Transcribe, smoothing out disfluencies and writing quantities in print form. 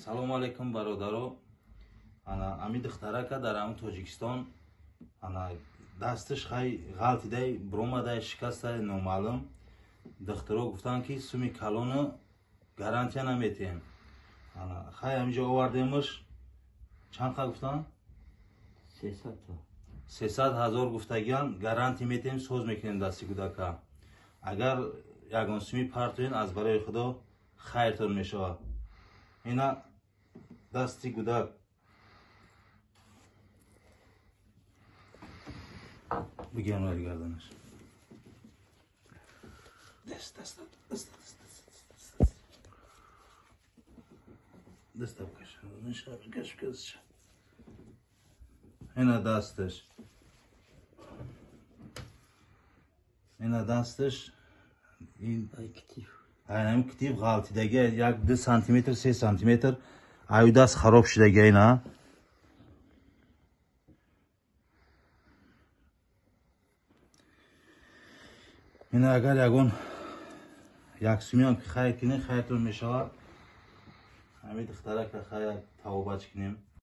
Ассалому алайкум, бародаро. Ана ами духтарака дар ҳамн Тоҷикистон ана дасташ хай ғалтидай, бромадай, шикастай, номаълум. Духтаро гуфтанд, ки суми калону гарантия наметиҳем. Ана хай ҳаминҷо овардемаш. Чанд қа гуфтанд? 300 000 гуфтагиан, гарантия метиҳем, соз мекунем дасти кӯдака. Агар ягон суми партоен, аз барои Худо хайртон мешавад. Ина дасти гудак. Бигирам гарданаш. Даст, даст, даст, даст, даст, даст, каш, каш. Ина дасташ. Ина дасташ. Ин айнами китиб ғалтидаги, 1-2 сантиметр, 3 сантиметр аю даст хароб шудаги ина. Ина агар ягон як сумиам ки хайр кунем, хайртон мешавад. Ҳамин духтарака хай тавобач кунем.